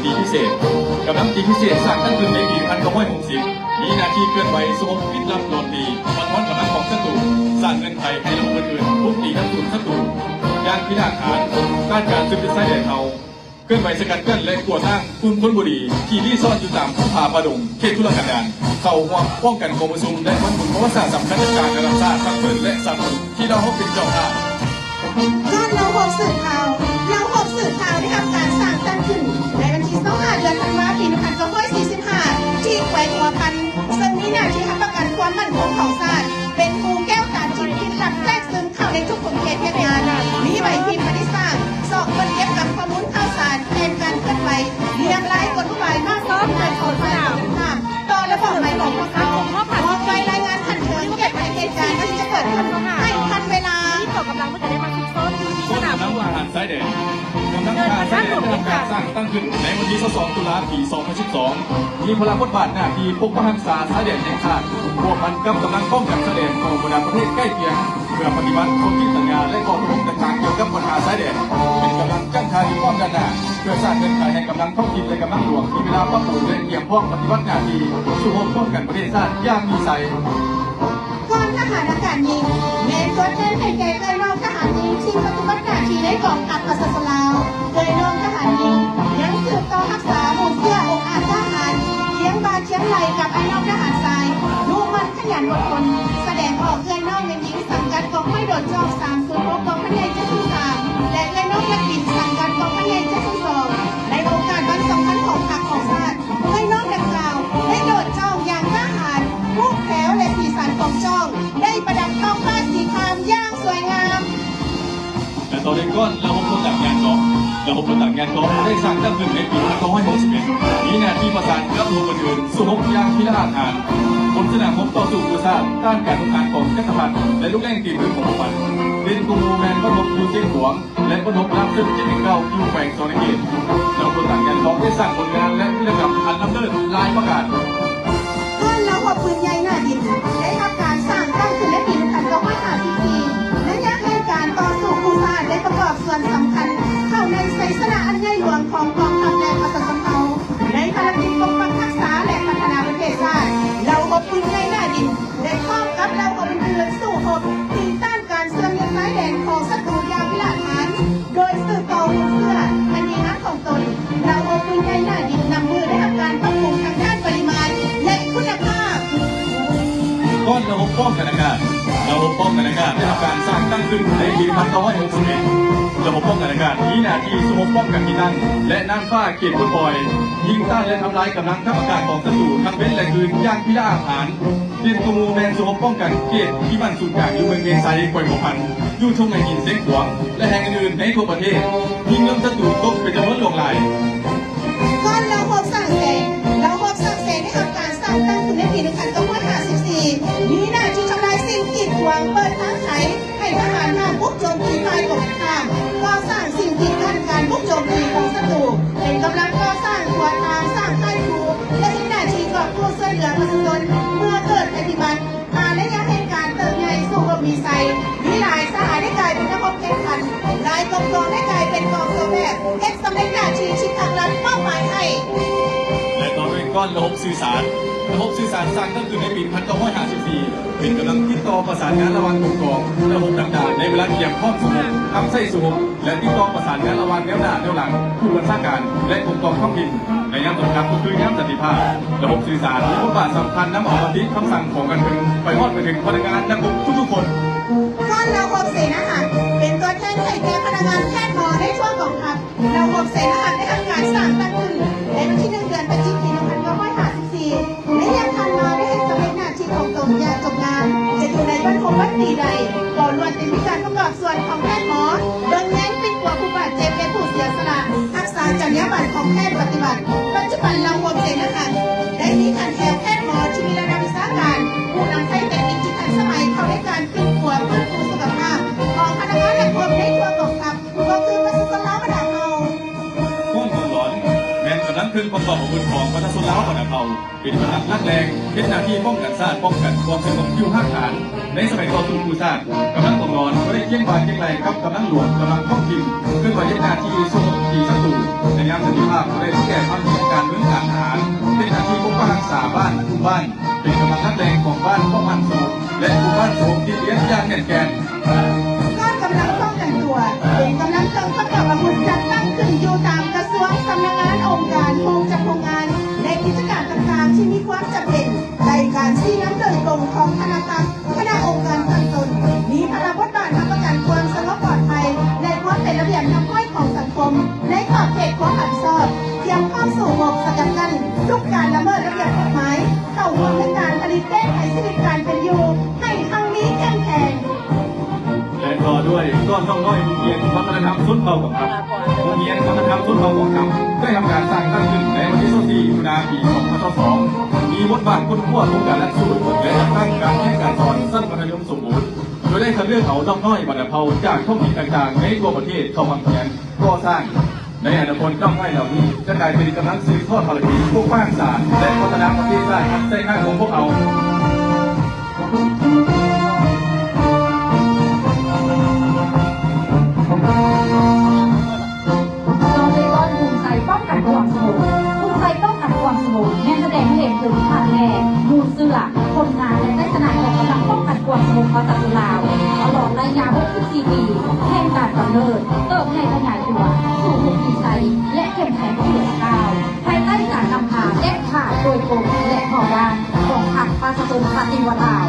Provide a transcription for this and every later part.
ຕີພິເສດ. ກຳລັງຕີພິເສດສ້າງຕັ້ງຂຶ້ນໃນປີໜຶ່ງພັນເກົ້າຮ້ອຍຫົກສິບ ມີໜ້າທີ່ເຄື່ອນໄຫວ ສະຫງົບປິດລັບໂຈມຕີ ບັງຮອນກຳລັງຂອງສັດຕູ, ສ້າງເງື່ອນໄຂໃຫ້ລະບົບອື່ນໆບຸກຕີທັບສູນສັດຕູຢ່າງພິນາດຫານ, ຕ້ານການສືບເລັດຊາຍແດນເຮົາ, ເຄື່ອນໄຫວສະກັດກັ້ນ ແລະ ກວດລ້າງກຸ່ມຄົນບໍ່ດີທີ່ລີ້ຊ່ອນຢູ່ຕາມພູຜາປ່າດົງ ເຂດທຸລະກັນດານ ເຂົ້າຮ່ວມປ້ອງກັນກອງປະຊຸມ ແລະ ວັນບຸນປະຫວັດສາດສຳຄັນທາງການລະດັບຊາດທັງເພິ່ນ ແລະ ສາກົນ ທີ່ລາວເຮົາເປັນເຈົ້າພາບ. ກ່ອນລາວຮົບສືບຂ່າວ, ລາວຮົບສືບຂ່າວໄດ້ຮັບການສ້າງຕັ້ງຂຶ້ນໃນວັນທີຊາວຫ້າ ເດືອນທັນວາ ປີໜຶ່ງພັນເກົ້າຮ້ອຍສີ່ສິບຫ້າ ທີ່ແຂວງຫົວພັນ, ເຊິ່ງມີໜ້າທີ່ຮັບປະກັນຄວາມໝັ້ນຄົງຂອງຊາດ, ເປັນຮູແກ້ວຕາຈິດທີ່ລັບແຊກຊຶມເຂົ້າໃນທຸກຂົງເຂດວຽກງານ, ມີໄຫວພິບປະດິດສ້າງ, ຊອກຄົ້ນເກັບກຳຂໍ້ມູນຂ່າວສານ, ແຜນການເຄື່ອນໄຫວ, ລຽງລາຍກົນອຸບາຍມາກ ເປັນການຂໍຄວາມເປັນທຳ ຕໍ່ລະບອບໃໝ່ຂອງພວກເຮົາ, ມອບໄວ້ລາຍງານຂັ້ນເທິງ, ແກ້ໄຂເຫດການທີ່ຈະເກີດຂຶ້ນໃຫ້ທັນເວລາ. ມີກອງກຳລັງເພື່ອຈະໄດ້ມາຊຸກຊ້ອນຢູ່ທີ່ສະໜາມຫຼວງ. ກອງກຳລັງທະຫານຊາຍແດນ. ກຳລັງທະຫານຊາຍແດນໄດ້ຮັບການສ້າງຕັ້ງຂຶ້ນໃນວັນທີຊາວສອງ ຕຸລາ ປີສອງພັນສິບສອງ ມີພາລະບົດບາດໜ້າທີ່ປົກປັກຮັກສາຊາຍແດນແຫ່ງຊາດ ຮ່ວມກັນກັບກຳລັງປ້ອງກັນຊາຍແດນຂອງບັນດາປະເທດໃກ້ຄຽງ ເພື່ອປະຕິບັດສົນທິສັນຍາ ແລະ ຂໍ້ຕົກລົງຕ່າງໆກ່ຽວກັບບັນຫາຊາຍແດນ, ເປັນກຳລັງຈັນທາທີ່ພ້ອມດ້ານໜ້າ ເພື່ອສ້າງເງື່ອນໄຂໃຫ້ກຳລັງທ້ອງຖິ່ນ ແລະ ກຳລັງຫຼວງມີເວລາປັບປຸງ ແລະ ກຽມພ້ອມປະຕິບັດໜ້າທີ່ສູ້ຮົບປ້ອງກັນປະເທດຊາດຢ່າງມີໄຊ. ກ່ອນທະຫານອາກາດຍິງ ແມ່ນຕົວແທນໃຫ້ແກ່ເອື້ອຍນ້ອງທະຫານຍິງທີ່ປະຕິບັດໜ້າທີ່ໃນກອງທັບປະຊາຊົນລາວ. ເອື້ອຍນ້ອງທະຫານຍິງຍັງສືບຕໍ່ຮັກສາມູນເຊື້ອອົງອາດກ້າຫານ ຄຽງບ່າຄຽງໄຫຼ່ກັບອ້າຍນ້ອງທະຫານຊາຍ ດຸໝັ່ນຂະຫຍັນອົດທົນ, ສະແດງອອກເອື້ອຍນ້ອງແມ່ນຍິງ ສັງກັດກອງໄມ້ໂດດຈ້ອງ ສາມສູນຫົກ ກອງພັນໃຫຍ່ ເຈັດສູນສາມ ແລະ ເອື້ອຍນ້ອງນັກບິນ ສັງກັດກອງພັນໃຫຍ່ ເຈັດສູນສອງ ໃນໂອກາດວັນສຳຄັນຂອງພັກຂອງຊາດ, ເອື້ອຍນ້ອງດັ່ງກ່າວໄດ້ໂດດຈ້ອງຢ່າງກ້າຫານ, ຮູບແຖວ ແລະ ສີສັນຂອງຈ້ອງໄດ້ປະດັບທ້ອງຟ້າສີຄາມຢ່າງສວຍງາມ. ແລະ ຕໍ່ດ້ວຍກ້ອນລະບົບລົດດັກຍານເກາະ. ລະບົບລົດດັກຍານເກາະໄດ້ສ້າງຕັ້ງຂຶ້ນໃນປີໜຶ່ງພັນເກົ້າຮ້ອຍຫົກສິບເອັດ ມີໜ້າທີ່ປະສານກັບລະບົບອື່ນໆ ສູ້ຮົບຢ່າງພິລະອາດຫານ, ບົນສະໜາມຮົບຕໍ່ສູ້ກູ້ຊາດ, ຕ້ານການຮຸກຮານຂອງຈັກກະພັດ ແລະ ລູກແຫຼ່ງຕີນມືຂອງພວກມັນ. ເດັ່ນກວ່າໝູ່ແມ່ນບົດຮົບຢູ່ຊຽງຂວາງ ແລະ ບົດຮົບລາບເຊິ່ງເຈັດໜຶ່ງເກົ້າ ຢູ່ແຂວງສະຫວັນນະເຂດ. ລະບົບລົດດັກຍານເກາະໄດ້ສ້າງຜົນງານ ແລະ ວິລະກຳອັນລ້ຳເລີດຫຼາຍປະການ. ກ່ອນລະບົບປືນໃຫຍ່ໜ້າດິນໄດ້ຮັບການສ້າງຕັ້ງຂຶ້ນໃນປີໜຶ່ງພັນເກົ້າຮ້ອຍຫ້າສິບສີ່ ໄລຍະແຫ່ງການຕໍ່ສູ້ກູ້ຊາດໄດ້ປະກອບສ່ວນສຳຄັນເຂົ້າໃນໄຊຊະນະອັນໃຫຍ່ຫຼວງຂອງກອງທັບ ແລະ ປະຊາຊົນເຜົ່າ ໃນພາລະກິດປົກປັກຮັກສາ ແລະ ພັດທະນາປະເທດຊາດ. ລະບົບປືນໃຫຍ່ໜ້າດິນ ແລະ ພ້ອມກັບລະບົບອື່ນໆ ສູ້ຮົບຕີຕ້ານການເຊື່ອມໂຍງຊາຍແດນຂອງສັດຕູຢ່າງພິລະອາດຫານ ໂດຍສືບຕໍ່ມູນເຊື້ອອັນດີງາມຂອງຕົນ. ລະບົບປືນໃຫຍ່ໜ້າດິນນຳມືໄດ້ຮັບການປັບປຸງທາງດ້ານປະລິມານ ແລະ ຄຸນນະພາບ. ກ່ອນລະບົບປ້ອງກັນອາກາດ. ລະບົບປ້ອງກັນອາກາດໄດ້ຮັບການສ້າງຕັ້ງຂຶ້ນໃນປີໜຶ່ງພັນເກົ້າຮ້ອຍຫົກສິບເອັດ. ລະບົບປ້ອງກັນອາກາດມີໜ້າທີ່ສູ້ຮົບປ້ອງກັນທີ່ຕັ້ງ ແລະ ນ່ານຟ້າ ເຂດປົດປ່ອຍ, ຍິງຕ້ານ ແລະ ທຳລາຍກຳລັງທັບອາກາດຂອງສັດຕູທັງເວັນ ແລະ ຄືນຢ່າງພິລະອາດຫານ. ເດັ່ນກວ່າໝູ່ແມ່ນສູ້ຮົບປ້ອງກັນເຂດທີ່ໝັ້ນສູນກາງຢູ່ເມືອງເມໄຊ ແຂວງຫົວພັນ, ຢູ່ທົ່ງໄຮ່ຫີນຊຽງຂວາງ ແລະ ແຫ່ງອື່ນໆໃນທົ່ວປະເທດ, ຍິງເລື່ອງສັດຕູຕົກເປັນຈຳນວນຫຼວງຫຼາຍ. ກ່ອນລະຮົບສ້າງແສງ. ລະຮົບສ້າງແສງໄດ້ຮັບການສ້າງຕັ້ງຂຶ້ນໃນປີໜຶ່ງພັນເກົ້າຮ້ອຍຫ້າສິບສີ່ ມີໜ້າທີ່ທຳລາຍສິ່ງກີດຂວາງ, ເປີດທາງໄຂ ໃຫ້ທະຫານເຮົາບຸກໂຈມຕີຝ່າຍກົງກັນຂ້າມ, ກໍ່ສ້າງສິ່ງກີດກັ້ນການບຸກໂຈມຕີຂອງສັດຕູ, ເປັນກຳລັງກໍ່ສ້າງຂົວທາງ, ສ້າງຄ້າຍຄູ ແລະ ເຮັດໜ້າທີ່ກອບກູ້ຊ່ວຍເຫຼືອປະຊາຊົນເມື່ອເກີດໄພພິບັດ. ອາໄລຍະແຫ່ງການເຕີບໃຫຍ່ສູ່ຮົບມີໄຊ, ມີຫຼາຍສະຫາຍໄດ້ກາຍເປັນນັກຮົບແຂ່ງຂັນ, ຫຼາຍກອງກອງໄດ້ກາຍເປັນກອງໂຊແບບ, ເຮັດສຳເລັດໜ້າທີ່ທີ່ພັກລັດມອບໝາຍໃຫ້. ແລະ ຕໍ່ດ້ວຍກ້ອນລະບົບສື່ສານ. ລະບົບສື່ສານສ້າງຕັ້ງຂຶ້ນໃນປີໜຶ່ງພັນເກົ້າຮ້ອຍຫ້າສິບສີ່ ເປັນກຳລັງຕິດຕໍ່ປະສານງານລະຫວ່າງກົມກອງ, ລະບົບຕ່າງໆ ໃນເວລາກຽມພ້ອມສູ້ຮົບ, ຮັບໃຊ້ສູ້ຮົບ ແລະ ຕິດຕໍ່ປະສານງານລະຫວ່າງແນວໜ້າແນວຫຼັງ, ຜູ້ບັນຊາການ ແລະ ກົມກອງທ້ອງຖິ່ນ. ໃນຍາມສົງຄາມກໍຄືຍາມສັນຕິພາບ, ລະບົບສື່ສານມີບົດບາດສຳຄັນນຳເອົາມະຕິຄຳສັ່ງຂອງການເມືອງໄປຮອດໄປເຖິງພະນັກງານນັກຮົບທຸກໆຄົນ. ກ່ອນລະບົບເສນາຫານ ເປັນຕົວແທນໃຫ້ແກ່ພະນັກງານແພດໝໍໃນທົ່ວກອງທັບ. ລະບົບເສນາຫານໄດ້ຮັບການສ້າງຕັ້ງຂຶ້ນໃນວັນທີໜຶ່ງ ເດືອນພະຈິກ ປີໜຶ່ງພັນເກົ້າຮ້ອຍຫ້າສິບສີ່ ໃນຍາມຜ່ານມາໄດ້ເຮັດສຳເລັດໜ້າ ທີ່ຂອງຕົນຢ່າງຈົບງາມ, ຈະຢູ່ໃນວັນຄົບວັນປີໃດ ກໍລ້ວນແຕ່ມີການປະກອບສ່ວນຂອງແພດໝໍ, ເບິ່ງແຍງປິ່ນປົວຜູ້ບາດເຈັບ ແລະ ຜູ້ເສຍສະຫຼະ, ຮັກສາຈັນຍາບັນຂອງແພດປະຕິບັດ. ປັດຈຸບັນລະບົບເສນາຫານໄດ້ມີຂັ້ນແຖວແພດໝໍທີ່ມີລະດັບວິຊາການ, ຜູ້ນຳໃຊ້ເຕັກນິກທີ່ທັນສະໄໝເຂົ້າໃນການປິ່ນປົວຟື້ນຟູສຸຂະພາບຂອງພະນັກງານນັກຮົບໃນທົ່ວກອງທັບ ກໍຄືປະຊາຊົນລາວບັນດາເຜົ່າ. ກ້ອນຄວາມຮ້ອນ ແມ່ນກຳລັງ ເຊິ່ງປະກອບອາວຸດຂອງປະຊາຊົນລາວບັນດາເຜົ່າ ເປັນກຳລັງຫຼັກແຫຼ່ງ ເຮັດໜ້າທີ່ປ້ອງກັນຊາດ, ປ້ອງກັນຄວາມສະຫງົບຢູ່ຮາກຖານ. ໃນສະໄໝຕໍ່ສູ້ກູ້ຊາດ, ກຳລັງກອງຫຼອນກໍໄດ້ຄຽງບ່າຄຽງໄຫຼ່ກັບກຳລັງຫຼວງ, ກຳລັງທ້ອງຖິ່ນ ເຄື່ອນໄຫວເຮັດໜ້າທີ່ສູ້ຮົບຕີສັດຕູ. ໃນຍາມສັນຕິພາບກໍໄດ້ລຸກແກ່ພາກວຽກການເມືອງການທະຫານ, ເຮັດໜ້າທີ່ປົກປັກຮັກສາບ້ານ, ຄຸ້ມບ້ານ, ເປັນກຳລັງຫຼັກແຫຼ່ງຂອງບ້ານປ້ອງກັນສະຫງົບ ແລະ ໝູ່ບ້ານສະຫງົບຕິດລຽນຢ່າງແໜ້ນແກ່ນ. ກອງກຳລັງປ້ອງກັນຕົວ ເປັນກຳລັງເຄື່ອງປະກອບອາວຸດ ຈັດຕັ້ງຂຶ້ນຢູ່ຕາມກະຊວງ, ສຳນັກງານ, ອົງການ, ໂຮງຈັກໂຮງງານ ແລະ ກິດຈະການຕ່າງໆ ທີ່ມີຄວາມຈຳເປັນ ໃນການຊີ້ນຳໂດຍກົງຂອງຄະນະກຳ ຄະນະອົງການຂັ້ນຕົ້ນ ມີພາລະບົດບາດຮັບປະກັນຄວາມສະຫງົບປອດໄພ ແລະ ຄວາມເປັນລະບຽບຮຽບຮ້ອຍຂອງສັງຄົມ ໃນຂອບເຂດຄວາມຮັບຜິດຊອບ, ກຽມພ້ອມສູ້ຮົບສະກັດກັ້ນທຸກການລະເມີດລະບຽບກົດໝາຍ ເຂົ້າຮ່ວມໃນການຜະລິດແກ້ໄຂຊີວິດການເປັນຢູ່ໃຫ້ຮັ່ງມີເຂັ້ມແຂງ. ແລະ ຕໍ່ດ້ວຍກອງນ້ອງນ້ອຍໂຮງຮຽນວັດທະນະທຳຊົນເຜົ່າກອງຄຳ. ໂຮງຮຽນວັດທະນະທຳຊົນເຜົ່າກອງຄຳ ໄດ້ຮັບການສ້າງຕັ້ງຂຶ້ນໃນວັນທີຊາວສີ່ ມິຖຸນາ ປີສອງພັນຊາວສອງ ມີບົດບາດຄົ້ນຄວ້າໂຄງການຫຼັກສູດ ແລະ ຈັດຕັ້ງການຮຽນການສອນຊັ້ນມັດທະຍົມສົມບູນ ໂດຍໄດ້ຄັດເລືອກເອົານ້ອງນ້ອຍບັນດາເຜົ່າຈາກທ້ອງຖິ່ນຕ່າງໆໃນທົ່ວປະເທດເຂົ້າຮ່ວມຮຽນ. ກໍ່ສ້າງ. ໃນອະນາຄົດ, ນ້ອງນ້ອຍເຫຼົ່ານີ້ຈະກາຍເປັນກຳລັງສືບທອດພາລະກິດປົກປັກຮັກສາ ແລະ ພັດທະນາປະເທດຊາດໃນທາງຂອງພວກເຮົາ. ຕໍ່ໄປກ່ອນ, ໂຮງຮຽນປ້ອງກັນຄວາມສະຫງົບ. ໂຮງຮຽນປ້ອງກັນຄວາມສະຫງົບ ແມ່ນສະແດງໃຫ້ເຫັນເຖິງທ່າແທ້, ມູນເຊື້ອ, ຜົນງານ ແລະ ໄຊຊະນະຂອງກຳລັງປ້ອງກັນຄວາມສະຫງົບປະຊາຊົນລາວ ຕະຫຼອດໄລຍະຫົກສິບສີ່ປີແຫ່ງການກຳເນີດ, ເຕີບໃຫຍ່ຂະຫຍາຍຕົວສູ່ເປັນທີ່ໃສ ແລະ ເຂັ້ມແຂງຂຶ້ນຫຼາຍກ້າວ ພາຍໃຕ້ການນຳພາເດັດຂາດໂດຍກົງ ແລະ ເພາະວ່າຂອງພັກປະຊາຊົນປະຕິວັດລາວ.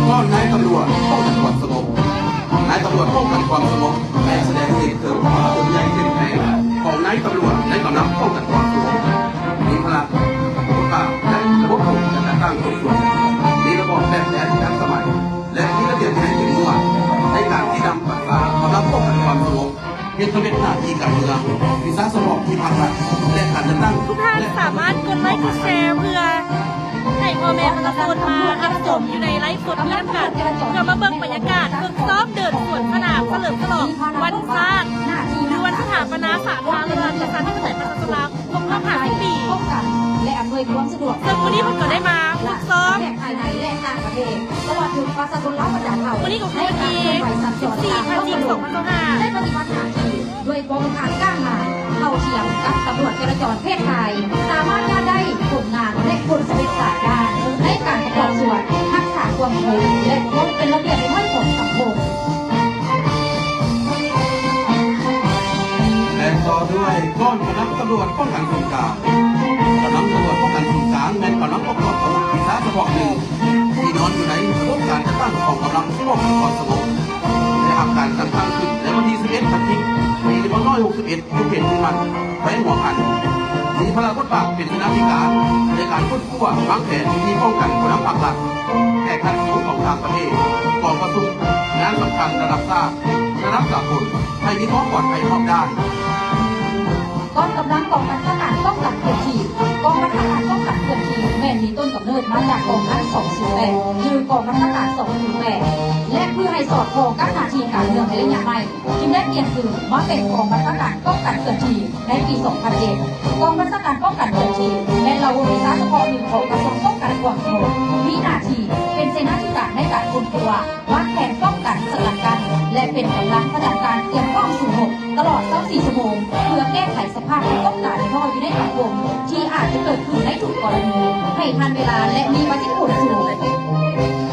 ຂອງນາຍຕຳຫຼວດປ້ອງກັນຄວາມສະຫງົບ. ນາຍຕຳຫຼວດປ້ອງກັນຄວາມສະຫງົບ ໄດ້ສະແດງເຫັນເຖິງຄວາມໃຫຍ່ເຂັ້ມແຂງຂອງນາຍຕຳຫຼວດໃນກຳລັງປ້ອງກັນຄວາມສະຫງົບ. ມີພະລະບົດບາດ ແລະ ລະບົບການຈັດຕັ້ງກວດສອບ, ມີລະບອບແບບແຜນທີ່ທັນສະໄໝ ແລະ ມີລະບຽບວິໄນເຂັ້ມງວດໃນການຊີ້ນຳບັນຊາກຳລັງປ້ອງກັນຄວາມສະຫງົບ. ເຮັດຕະເວັນໜ້າທີ່ການເມືອງ, ວິຊາສະເພາະທີ່ພັກລັດ ແລະ ການຈັດຕັ້ງ. ທຸກທ່ານສາມາດກົດໄລກ໌ກົດແຊເພື່ອໃຫ້ພໍ່ແມ່ປະຊາຊົນມາຮັບຊົມຢູ່ໃນໄລຟ໌ສົດນີ້ນຳກັນ ເພື່ອມາເບິ່ງບັນຍາກາດຝຶກຊ້ອມເດີນສວນສະໜາມສະເຫຼີມສະຫຼອງວັນຊາດ ຫຼື ວັນສະຖາປະນາສາທາລະນະລັດ ປະຊາທິປະໄຕ ປະຊາຊົນລາວ ຄົບຮອບຫ້າສິບປີ ປ້ອງກັນ ແລະ ອຳນວຍຄວາມສະດວກ ເຊິ່ງມື້ນີ້ເພິ່ນກໍໄດ້ມາຝຶກຊ້ອມ ພາຍໃນ ແລະ ຕ່າງປະເທດ ຕະຫຼອດເຖິງປະຊາຊົນລາວບັນດາເຜົ່າ ມື້ນີ້ກໍຄືວັນທີສິບສີ່ ພະຈິກ ສອງພັນຊາວຫ້າ ໄດ້ປະຕິບັດໜ້າທີ່ດ້ວຍຄວາມອາດກ້າຫານ ເທົ່າທຽມກັບຕຳຫຼວດຈະລາຈອນເພດຊາຍ ສາມາດຍາດໄດ້ຜົນງານ ແລະ ຜົນສຳເລັດຫຼາຍດ້ານ ໃນການປະກອບສ່ວນຮັກສາຄວາມສະຫງົບ ແລະ ຄວາມເປັນລະບຽບຮຽບຮ້ອຍຂອງສັງຄົມ. ແລະ ຕໍ່ດ້ວຍກອງກຳລັງຕຳຫຼວດປ້ອງກັນສູນກາງ. ກຳລັງຕຳຫຼວດປ້ອງກັນສູນກາງ ແມ່ນກຳລັງປະກອບອາວຸດວິຊາສະເພາະໜຶ່ງ ທີ່ນອນຢູ່ໃນລະບົບການຈັດຕັ້ງຂອງກຳລັງປ້ອງກັນຄວາມສະຫງົບ ໄດ້ຮັບການຈັດຕັ້ງຂຶ້ນໃນວັນທີສິບເອັດ ພະຈິກ ປີໜຶ່ງພັນເກົ້າຮ້ອຍຫົກສິບເອັດ ຢູ່ເຂດເມືອງມັນ ແຂວງຫົວພັນ ມີພາລະບົດບາດເປັນເສນາທິການໃນການຄົ້ນຄວ້າ ວາງແຜນວິທີປ້ອງກັນຜູ້ນຳພັກລັດ, ແຂກຂັ້ນສູງຂອງຕ່າງປະເທດ, ກອງປະຊຸມ, ງານສຳຄັນລະດັບຊາດ, ລະດັບສາກົນ ໃຫ້ມີຄວາມປອດໄພຮອບດ້ານ. ກອງກຳລັງກອງບັນຊາການປ້ອງກັນເຄື່ອນທີ່. ກອງບັນຊາການປ້ອງກັນເຄື່ອນທີ່ ແມ່ນມີຕົ້ນກຳເນີດມາຈາກກອງພັນສອງສູນແປດ ຫຼື ກອງບັນຊາການສອງສູນແປດ ແລະ ເພື່ອໃຫ້ສອດຄ່ອງກັບໜ້າທີ່ການເມືອງໃນໄລຍະໃໝ່ ຈຶ່ງໄດ້ປ່ຽນຊື່ມາເປັນກອງບັນຊາການປ້ອງກັນເຄື່ອນທີ່ໃນປີສອງພັນເຈັດ. ກອງບັນຊາການປ້ອງກັນເຄື່ອນທີ່ ແມ່ນລະບົບວິຊາສະເພາະໜຶ່ງຂອງກະຊວງປ້ອງກັນຄວາມສະຫງົບ, ມີໜ້າທີ່ເປັນເສນາທິການໃນການຄົ້ນຄວ້າ, ວາງແຜນປ້ອງກັນ, ສະກັດກັ້ນ ແລະ ເປັນກຳລັງປະຈຳການກຽມພ້ອມສູ້ຮົບຕະຫຼອດຊາວສີ່ຊົ່ວໂມງ ເພື່ອແກ້ໄຂສະພາບປາກົດການບໍ່ວິໄນສັງຄົມທີ່ອາດຈະເກີດຂຶ້ນໃນທຸກກໍລະນີ ໃຫ້ທັນເວລາ ແລະ ມີປະສິດທິຜົນສູງ.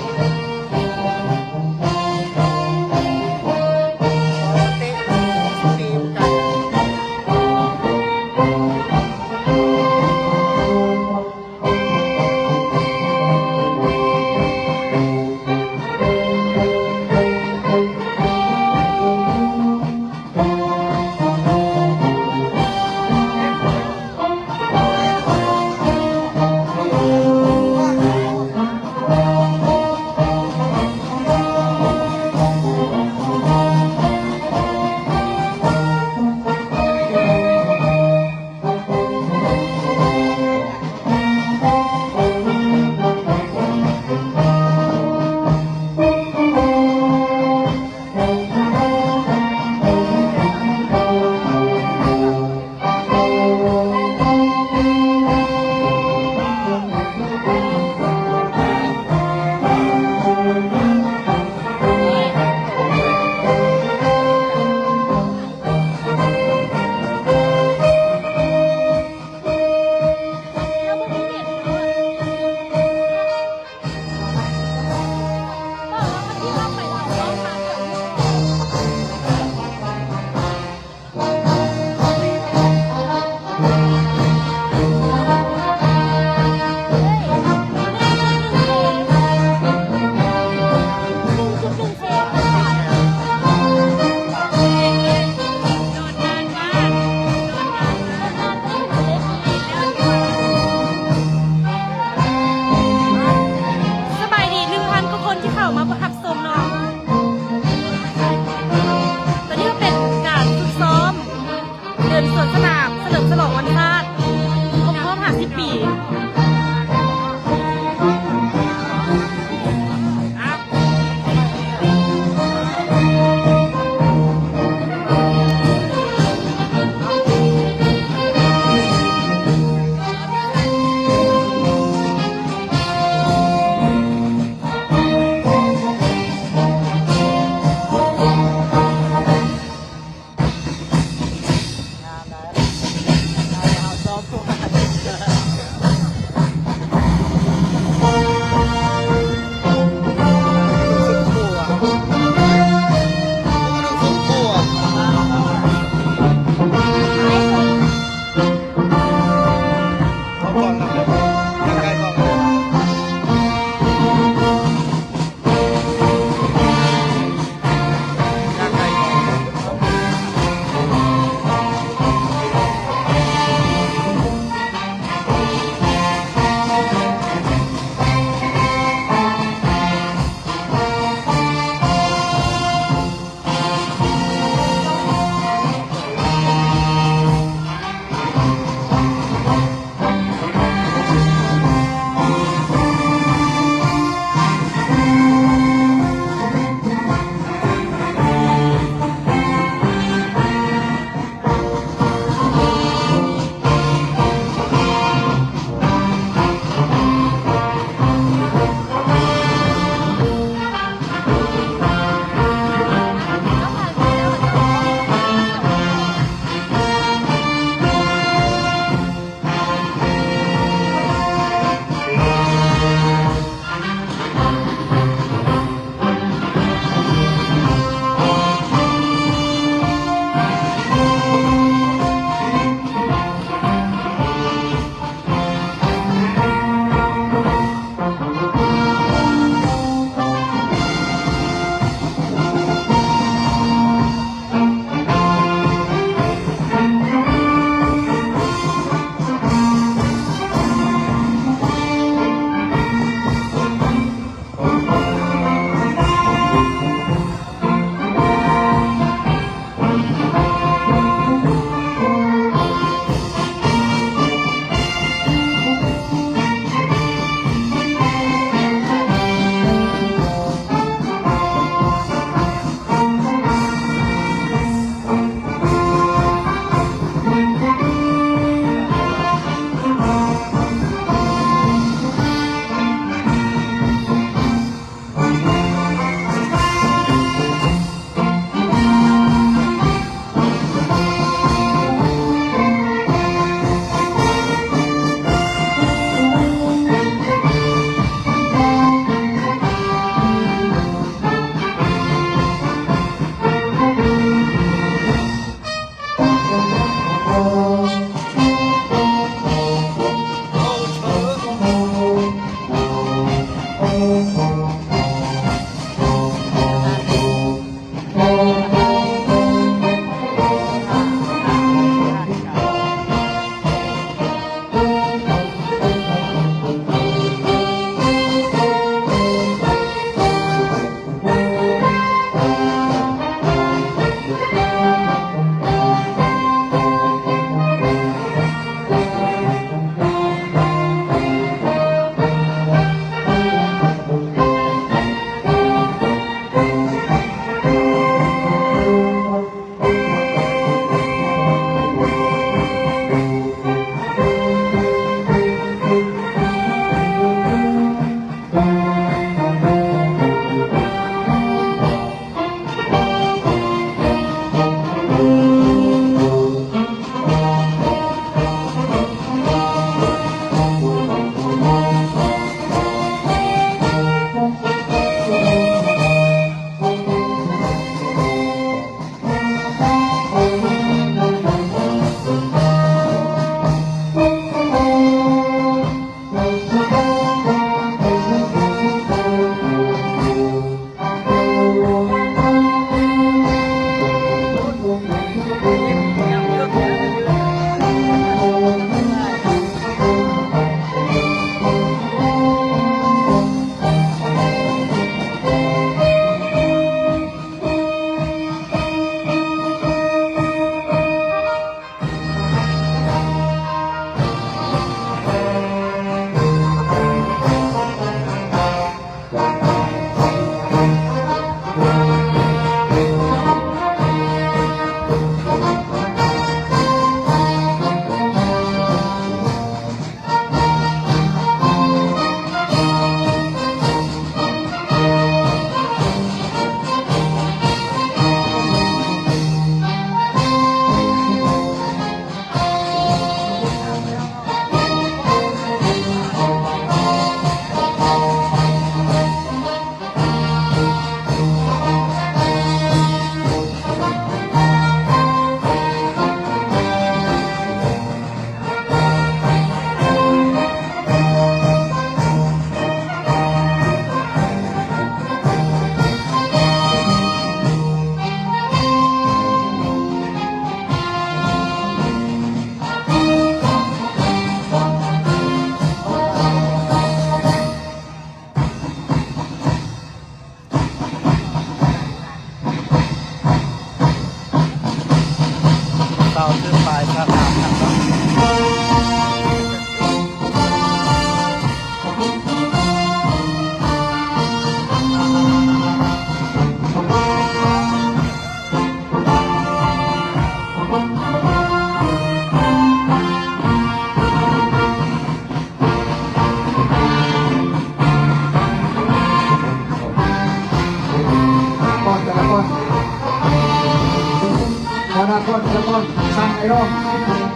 ກ່ອນ ສະກ່ອນ ສ້າງໄອດອລ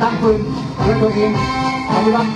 ຕັ້ງຟືນດ້ວຍຕົວເອງ ປະຕິບັດ.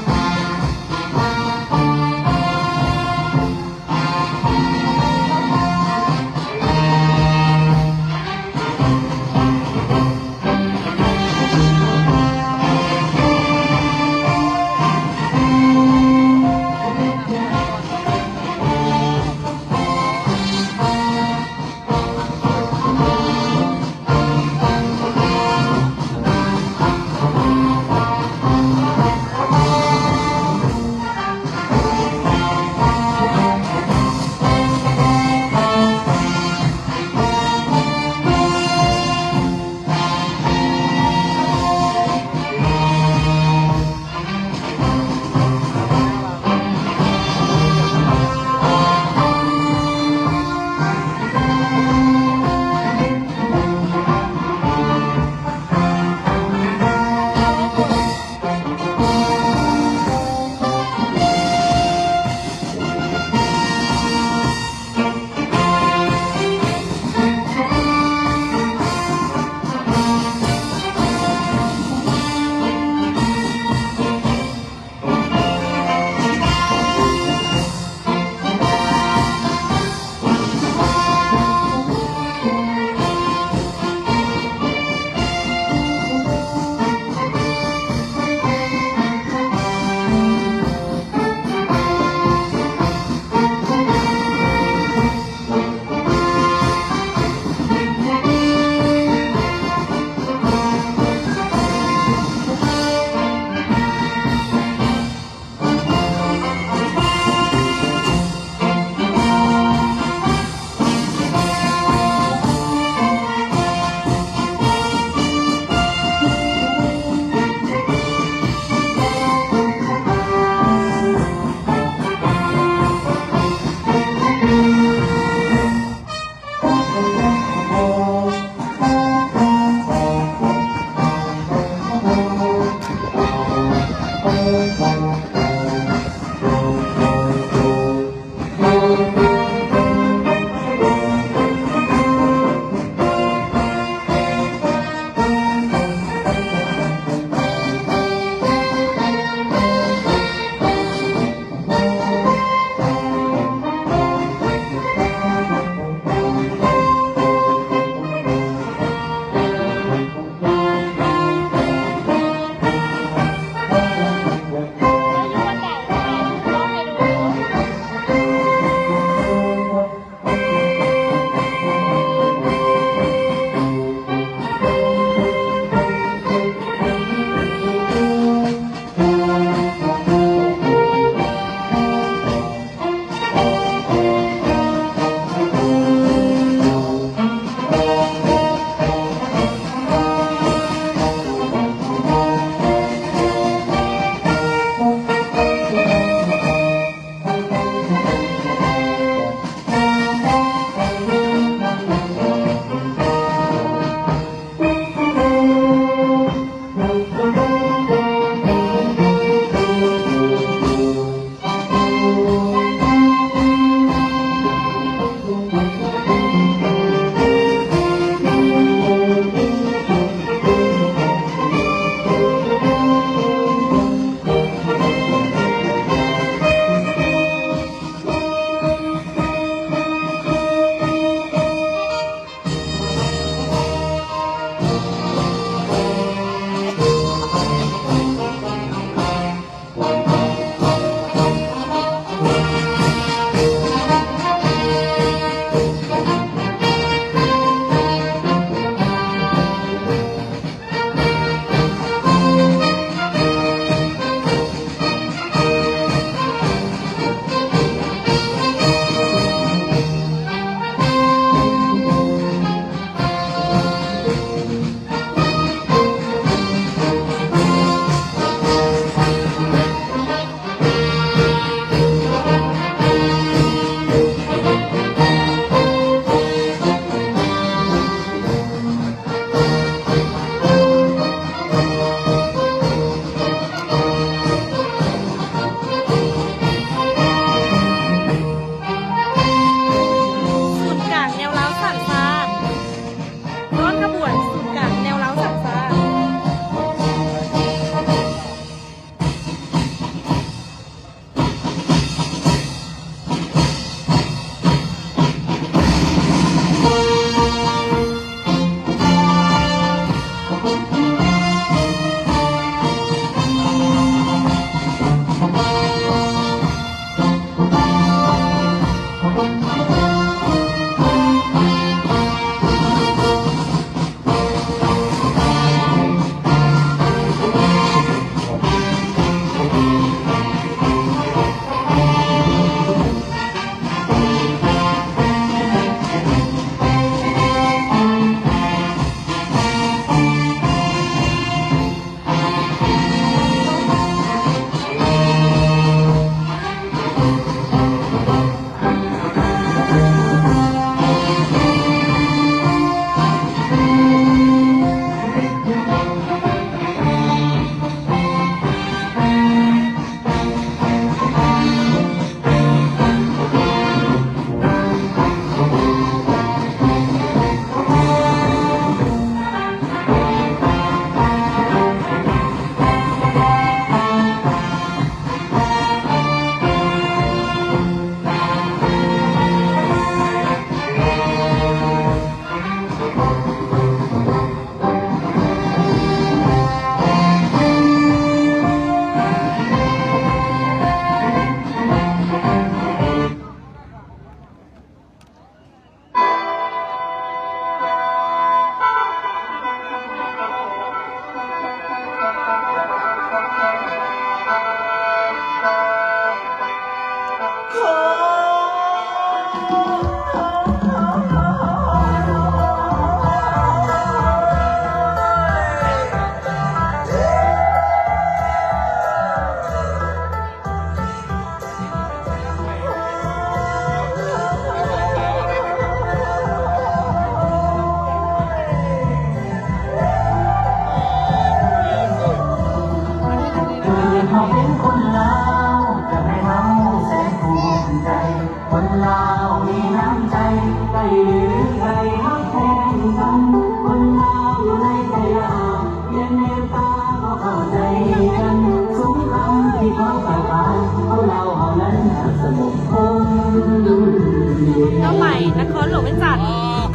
ເປົ້າໝາຍນະຄອນຫຼວງວຽງຈັນ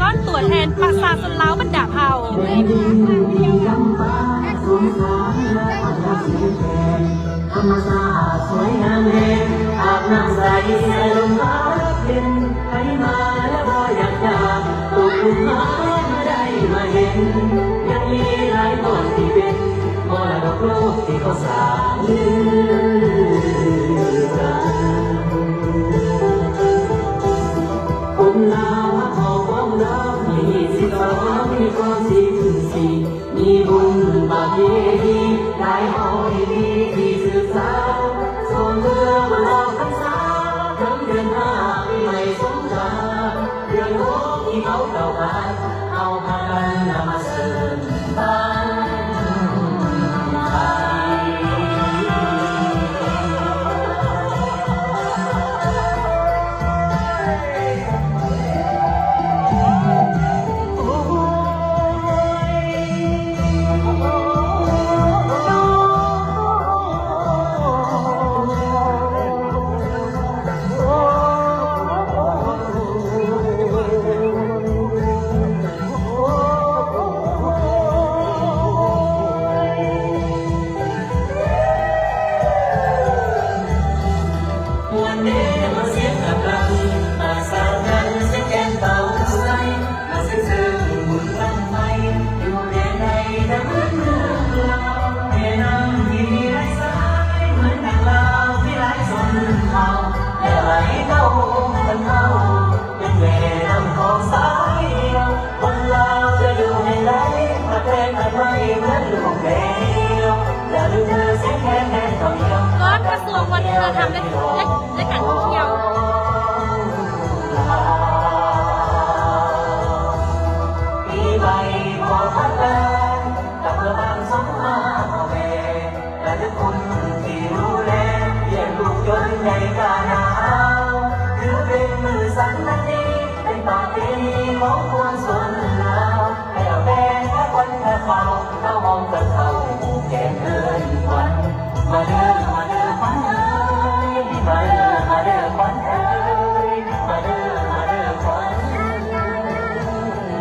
ກ້ອນຕົວແທນປະຊາຊົນລາວບັນດາເຜົ່າ. ທຳມະຊາດສວຍງາມແຮງ ອາບນ້ຳໃສ ໃສ່ລົມພັດເຢັນ ໃຜມາແລ້ວບໍ່ຢາກຈາກ ຕົກຫຼຸມມາ ມາໄດ້ມາເຫັນ ຍັງມີຫຼາຍບ່ອນທີ່ເປັນ ມໍລະດົກໂລກທີ່ເຂົາສ້າງລືກັນ. ຄົນລາວເຮົາພ້ອມຮັບ ມີສິດສະຫວັງ ມີຄວາມສິດສີ ມີບຸນປະເພນີ ຫຼາຍຮ້ອຍປີທີ່ສືບສານ ຊ່ວງເດືອນອອກພັນສາ ເຖິງເດືອນຫ້າ ປີໃໝ່ສົງການ ເດືອນຫົກທີ່ເຂົາເຈົ້າຂານ ເຮົາພາກັນນຳມາເສີມບານໃໝ່. ເປັນແມ່ນ້ຳຂອງສາຍດຽວ ຄົນລາວຈະຢູ່ແຫ່ງໃດ ມາແຕ່ງກັນໄວ້ເໝືອນລູກແມວ ຢ່າລືມເດີສຽງແຄນແດນເຂົ້າດຽວ ກະຊວງວັດທະນະທຳ ແລະ ແລະ ແລະ ການທ່ອງທ່ຽວ. ປີໃໝ່ຂໍທັກທາຍ ກັບເມືອບ້ານສົມມາພໍ່ແມ່ ລະລຶກຄຸນທີ່ດູແລ ລ້ຽງລູກຈົນໃຫຍ່ກ້າໜາວ ຖືເປັນມື້ສັນວັນດີ ເປັນປະເພນີຂອງປວງຊົນລາວ ແລ້ວແຕ່ພາຂວັນພາເຂົ້າ ເຮົາຮ້ອງກັນເຂົ້າ ແກ່ນເອີ້ນຂວັນ ມາເດີ ມາເດີຂວັນເອີຍ ມາເດີ ມາເດີຂວັນເອີຍ ມາເດີ ມາເດີຂວັນເອີຍ.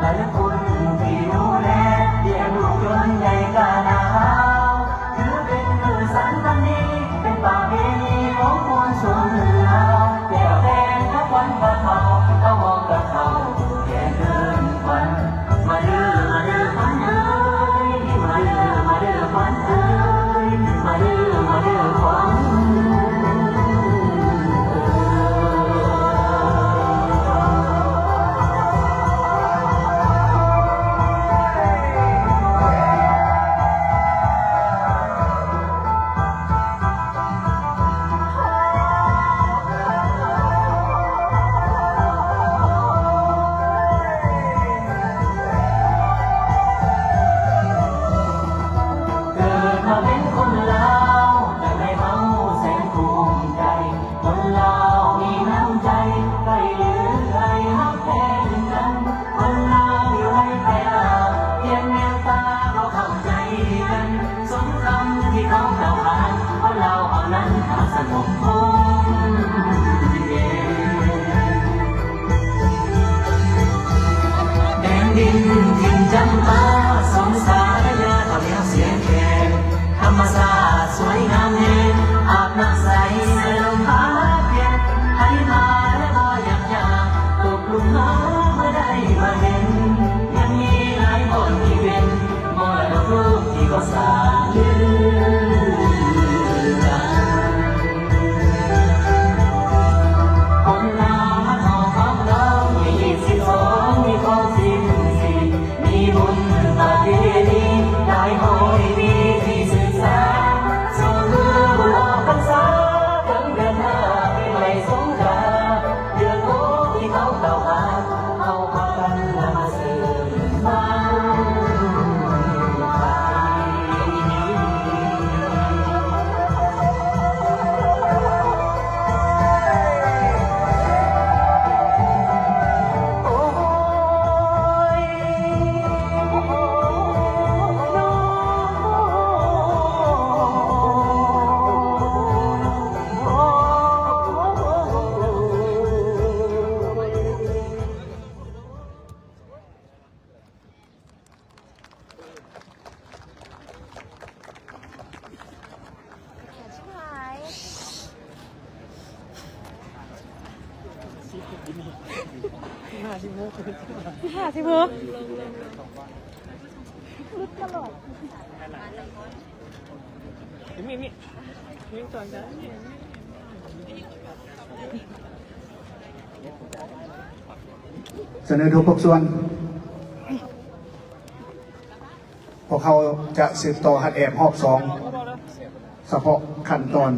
ລະລຶກຄຸນທີ່ດູແລ ລ້ຽງລູກຈົນໃຫຍ່ກ້າໜາວ ຖືເປັນມື້ສັນວັນດີ ເປັນປະເພນີຂອງປວງຊົນລາວ ແລ້ວແຕ່ພາຂວັນພາເຂົ້າ ເອົາໝໍ້ກັບເຂົ້າ ແກ່ນເອີ້ນຂວັນ ມາເດີ ມາເດີຂວັນເອີຍ ມາເດີ ມາເດີຂວັນເອີຍ ມາເດີ ມາເດີຂວັນເອີຍ. ຖິ່ນ ຖິ່ນຈຳປາ ສົງສາລະຍາ ຕອນແນວສຽງແຄນ ທຳມະຊາດສວຍງາມແຮງ ອາບນ້ຳໃສ ໃສ່ລົມພັດເຢັນ ໃຜມາແລ້ວບໍ່ຢາກຈາກ ຕົກຫຼຸມມາເມື່ອໃດມາເຫັນ ຍັງມີຫຼາຍບ່ອນທີ່ເປັນ ມໍລະດົກໂລກທີ່ບໍ່ສາເຫຼືອກັນ. ຄົນລາວມັນເວົ້າຄວາມລາວ ມີຮີດສິດສອງ ມີຄວາມສິດສິດ ມີບຸນປະເພນີ ຫຼາຍຮ້ອຍປີທີ່ສືບສານ ສອງເມືອບຸນອອກພັນສາ ເຖິງເດືອນຫ້າປີໃໝ່ສົງການ ເດືອນຫົກທີ່ເຂົາກ່າວຫາ ເຮົາພາກັນນຳມາເສີມ ສະເໜີທຸກພາກສ່ວນ ພວກເຮົາຈະສືບຕໍ່ຮັດແອບຮອບສອງ ສະເພາະຂັ້ນຕອນ